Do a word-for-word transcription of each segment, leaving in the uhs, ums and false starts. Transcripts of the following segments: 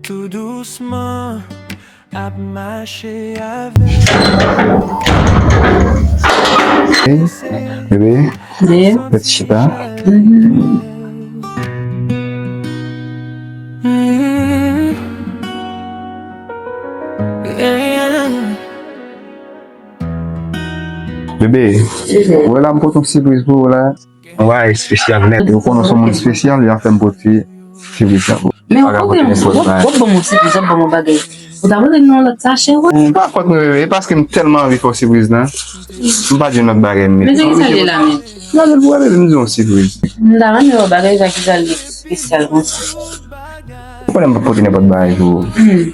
Tou dousman, ap mache avè. Hey, bebe, bebe, fè ti chita. Bebe, wè la, m pote yon sipriz pou ou la. Yon bagay espesyal nèt. Ou konnen w se yon moun espesyal, li ap fè m pote sipriz la pou ou. Men ou pote yon sipriz, w ap ban m yon sipriz, w ap ban m yon bagay. Ou ta pote m nan yon lòt sachè, wè. M pa kont mwen, bebe, e paske m tèlman anvi fè w sipriz lan. M pa di yon lòt bagay, m mete. Men se ki sa l ye la menm? Gade l pou wè, bebe, m di w yon sipriz. M ta renmen wè bagay sa ki sa l ye espesyal konsa. Ou konnen m p ap pote nenpòt bagay pou ou. Hmm.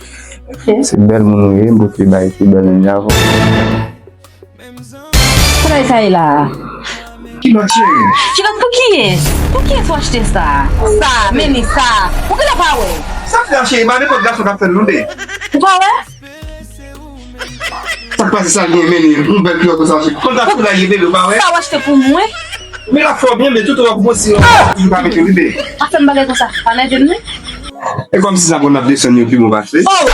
Ok. Se bèl moun ou ye, m pote bagay ki bèl menm jan avè w. Kote sa ye la a? Kilòt, cheri. Kilòt pou kiyès? Pou kiyès ou achte sa? Sa, men li sa. Ou genlè pa wè. Sa k la, cheri? Pa nenpòt gason k ap fè l non, bebe. Ou pa wè? Sa k pase sa, gen men li. Yon bèl kilòt konsa, cheri. Konn gason la ye, bebe, ou pa wè? Sa ou achte pou mwen? Men l ap fè w byen, men tout ou wè pou posi yo. Ou pa mete, bebe. Pa fè m bagay konsa. Pa nève m non. E kòmsi sa pou n ap desann yo pi bon pase. Oh!